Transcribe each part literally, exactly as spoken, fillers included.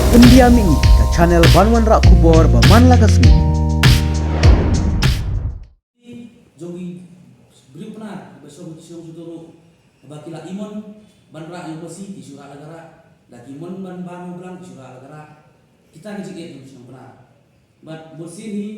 India Mih, ka channel ban wanrah khubor ba man la ka sngi. Jong ki briew Pnar ba shong shong shuh ruh, ba ki la imon ban rah ïa u masi, ki shu rah la ka rah. Da ki mon ban bam u blang, ki shu rah la ka rah. Kita ki jingeh jong ki shnong Pnar. Bad bunsien hi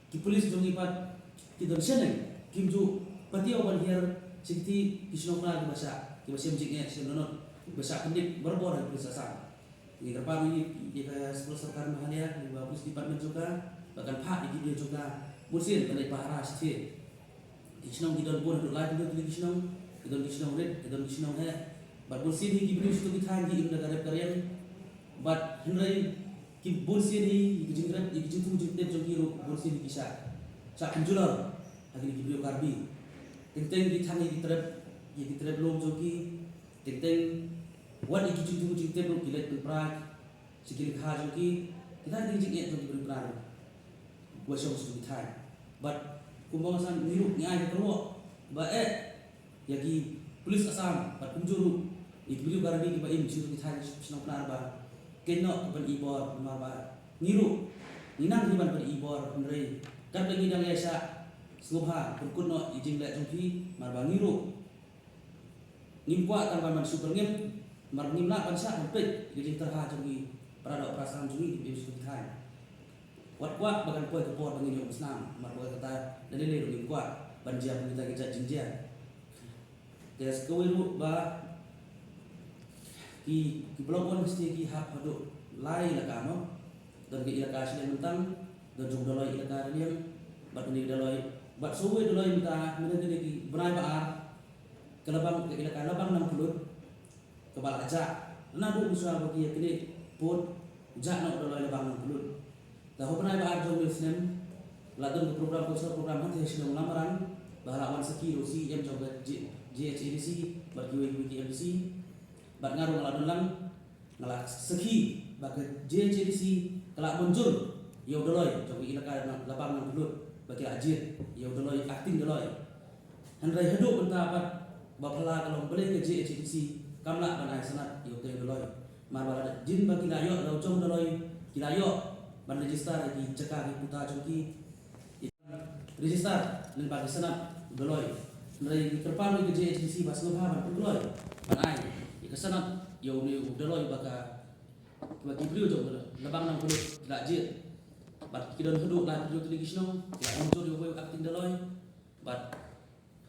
ki pulit jong ngi pat ki don shaneng, kim ju patiaw ban hiar sha kiti ki shnong Pnar kiba shah, kiba shem jingeh shem dohnud, kiba shah pyndep barabor ha ki pulit Assam. Ngi kyrpad ïa ka sorkar Meghalaya, ïa ka police department jong ka, ba kan phah ïa ki briew jong ka bunsien ban leit pahara shatei. Ki shnong ki don bun haduh lai tylli ki shnong, ki don ki shnong rit, ki don ki shnong heh. Bad bunsien hi ki briew sha kito ki thaiñ ki im da ka rep ka riang. Bad hynrei ki bunsien hi ki jingrep, ki jingthung jingtep jong ki ruh bunsien hi ki shah, shah pynjulor ha kine ki briew Karbi. Teng teng ki thang ïa ki trep, ïa ki trep lum jong ki. Teng teng wat ïa ki jingthung jingtep ruh ki leit pynpra sha ki lyngkha jong ki. Kita ki jingeh jong ki briew Pnar ruh. Wa shong sha ki thaiñ. Bad kumba nga san ngi ruh ngi ai ka kyrwoh ba eh ïa ki pulit Assam bad kumjuh ruh ïa ki briew Karbi kiba im sha ki thaiñ shnong Pnar ba kin ïoh ban i bor, namar ba ngi ruh ngi nang hi ban ban i bor, hynrei katba ngi dang ïaishah sngewbha pynkut noh ïa jingleh jong phi, namar ba ngi ruh ngim kwah tang ban ban shu pyrngem, namar ngim lah ban shah ban peit ïa ka jingtyrha jong ki para doh para sam jong ngi kiba im sha ki thaiñ. Wat kwah ba kan poi ka por ba ngin ïoh umsnam, namar ba kata da lei lei ruh ngim kwah ban jia kum kita ki jait jingjia. Te sa kawei ruh ba ki, ki block one state ki hap haduh lai elaka mo. Don ka elaka Shillong Myntang, don jong Dolloi elaka Raliang, bad kane Dolloi, bad sa kawei Dolloi mynta, mynta kine ki bnai ba ar, ka Labang, ka elaka Labang Nangphyllut, kaba la jah. Naduh mynshuwa ba ki ïa kine pud, jah noh Dolloi Labang Nangphyllut. Te ha u bnai ba ar jong une u snem, la don ka program, cultural program hangtei ha Shillong Lamrang, ba la wan sakhi da u C E M jong ka J-, J H A D C, bad kiwei kiwei ki M D C, bad nga ruh nga la don lang, nga la sakhi ba ka J H A D C ka la mynjur ïa u Dolloi jong ka elaka Labang Nangphyllut, ba ki la jied ïa u Dolloi, acting Dolloi. Hynrei haduh mynta pat ba phylla ka long balei ka J H A D C kam lah ban ai sanad ïa utei u Dolloi. Namar ba lada jin ba ki la ïoh, la u jong Dolloi ki la ïoh ban register ïa ki jaka ki puta jong ki, register lyngba ki sanad u Dolloi. Hynrei ngi kyrpad ïa ka J H A D C ba sngewbha ban pynkloi ban ai ïa ka sanad ïa une u Dolloi ba ka, ba ki briew jong Labang Nangphyllut ki la jied. Bad ki don haduh laiphew tylli ki shnong ki la mynjur ïa uwei u acting Dolloi. Bad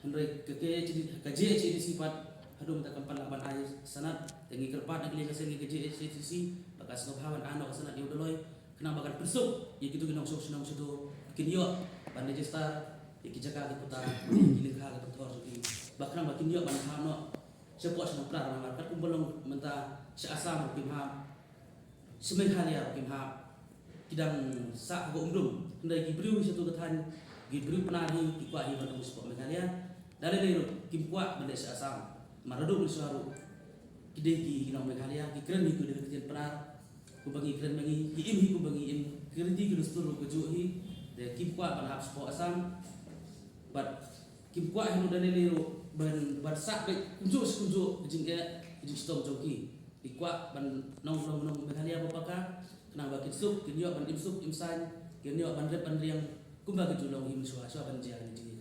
hynrei ka, ka J H A D C, ka J H A D C pat haduh mynta kam pat lah ban ai sanad. Te ngi kyrpad na ka liang ka seng ïa ka J H A D C ba ka sngewbha ban ai noh ka sanad ïa u Dolloi, khnang ba kan pynsuk ïa kito ki nongshong shnong shuh ba kin ïoh ban register ïa ki jaka ki puta, ki lyngkha ki pynthor jong ki, ba khnang ba kin ïoh ban hap noh shapoh shnong Pnar, namar katkum ba long mynta sha Assam ruh kim hap, sha Meghalaya ruh kim hap, ki dang sah ha ka umdum. Hynrei ki briew sha tu ka thaiñ, ki briew Pnar hi ki kwah hi ban ong shapoh Meghalaya. Da lei lei ruh kim kwah ban leit sha Assam. Namar haduh mynshuwa ruh ki dei ki nong Meghalaya, ki kren hi ki dei ka ktien Pnar. Kumba ngi kren ma ngi, ki im hi kumba ngi im, ki riti ki dustur ruh kajuh hi. Te kim kwah ban hap shapoh Assam. Bad kim kwah hi ruh da lei lei ruh ban, ban sah beit kumjuh shi kumjuh ka jingeh, ka jingshitom jong ki. Ki kwah ban nong, nong, nong Meghalaya ba paka, khnang ba kin suk, kin ïoh ban im suk im saiñ, kin ïoh ban rep ban riang kumba ki ju long hi mynshuwa, shuwa ban jia kane ka jingim.